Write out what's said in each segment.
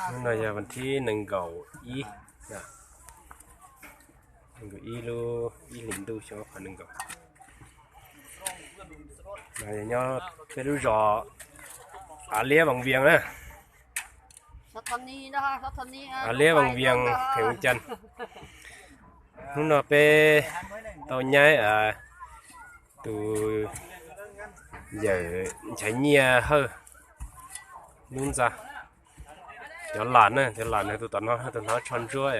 Hnub no yog vas thib nees nkaum ib, nees nkaum ib lub ib hlis ntuj xyoo ob phav nees nkaum. Nyob peb lub zos Av Liab Vaj Vias na. Av Liab Vaj Vias, Pheem Cas. Hnub no peb tau nyaib tus yawm Nchaiv Nyiaj Hawj lub ntxa. Cov lam na, cov lam nws tus tom no, tus hnav tsho ntsuab,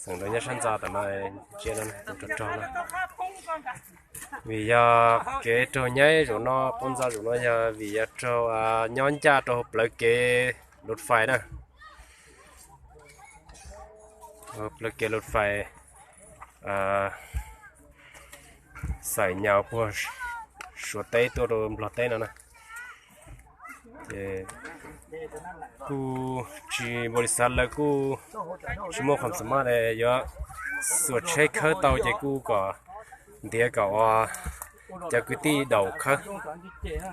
xeem ntawd nyob sab ntxa tom no, tus rog rog no. Vim yog kev raug nyaib zaum no, poob ntxa zaum no yog vim yog raug nyob ncaj rau hauv plawv kev lus fais na. Plawv kev lus fais xaim nyas puag Suav teb tuaj rau Nplog teb no na. Ces kuj tsis npaum li xav, lawv kuj tsis muaj qhov xav mas yuav xuas tsheb khawb tau ces kuj kom ntiav kom ua cov kwv tij daum khawb,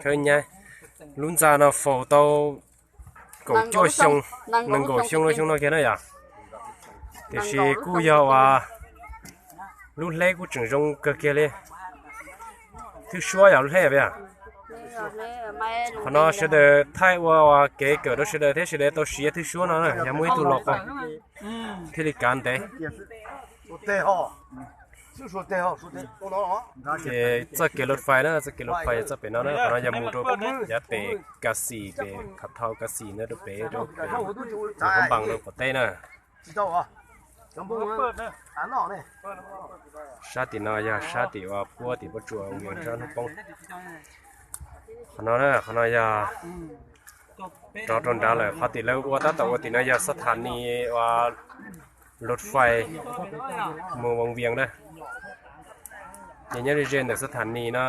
khawb nyaib. Lub ntxa no faus tau kaum cuaj xyoo, nees nkaum xyoo lub xyoo no kiag na yom. Tiam sis kuj yog uas lub hleb kuj tseem zoo kawg kiag li. Thwj suab yog lub hleb yom. Qhov no sawv daws thaij ua kev kawm rau sawv daws thiab sawv daws tau siv thwj suab no na, yog muaj ib tug los qaug thiaj li kav ntev. Ces txoj kev lus fais na, txoj kev lus fais txoj pem no na, qhov no yog mus rau yav pem Kav Xim, pem Khav Thau Kav Xim na, rau pem rau pem Hoob Npas rau qaum teb na. Sab tim no yog sab tim uas puab tim puab tsuas mus rau hnub poob. Qhov no na, qhov no yog rov rau nrad lawm, qhov tim lawv ua tab tom ua tim no yog xab thas nis uas lus fais mus Voos Vias na. Ces nyob ze ze ntawm xab thas nis no,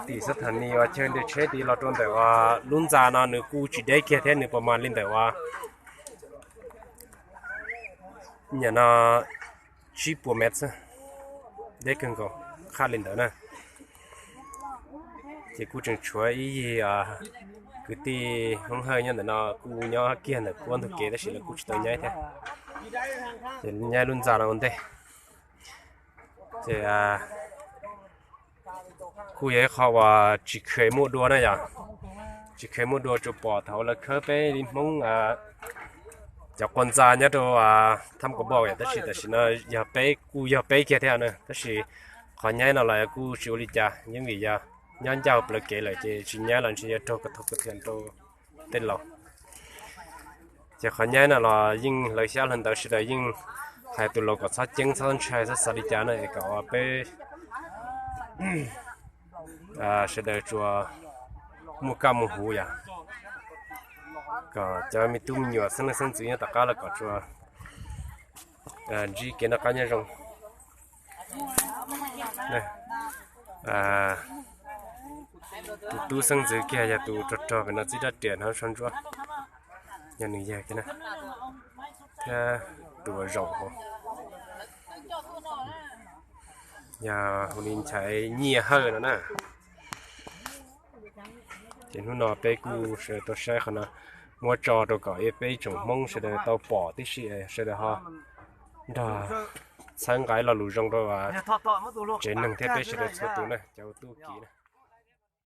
tim xab thas nis uas chaw nres tsheb tid los rau ntawm uas lub ntxa no nws kuj tsis deb kiag thiab, nws puas mas li ntawm uas nyam no tsib puas mev xwb, deb kawg nkaus, qhab li ntawd na. Ces kuj tseem tshuav ib yig kwv tij Hmoob Hawj nyob ntawm no kuj nyob kiag ntawm puab ntug kev tab sis lawv kuj tsis tau nyaib thiab. Ces nyaib lub ntxa no ua ntej. Ces kuj yog ib qho uas tsis kheev muaj dua na yom, tsis kheev muaj dua tsuas pom thaum lawv khawb peb li Hmoob cov quas ntxa nyob rau Thab Kaum Npauj yom, tab sis tam sim no yog peb kuj yog peb kiag thiab na, tab sis qhov nyaib no los kuj tsis ua li cas, yeej vim yog nyob ncaj hauv plawv kev lawm ces tsis nyaib los ntshe yuav raug kov thov kov thia rau tej laus. Ces qhov nyaib no los yeej hlawv xyab hlawv ntawv sawv daws yeej hais tus laus kom txhob ceeb txhob ntshai txhob xav li cas na, es kom peb sawv daws tsuas muaj kaj muaj huv yom, kom cov me tub me nyuam xeeb leej xeeb ntxwv nyob tom qab los kom tsuas ntsib kev noj qab nyob zoo. Tus tub xeeb ntxwv kiag yog tus rog rog pem no txib rab riam hnav tsho ntsuab, yog nws yawg kiag na, thiab tus uas zaum hauv yog hu li Nchaiv Nyiaj Hawj no na. Ces hnub no peb kuj sawv daws tuaj saib qhov no, muab tso rau kom peb ib tsoom Hmoob sawv daws tau pom tib si, sawv daws ho nrog txhawb nqa lo lus zoo rau tsev neeg thiab peb sawv daws txhua tus na, cov uas tuaj kis na.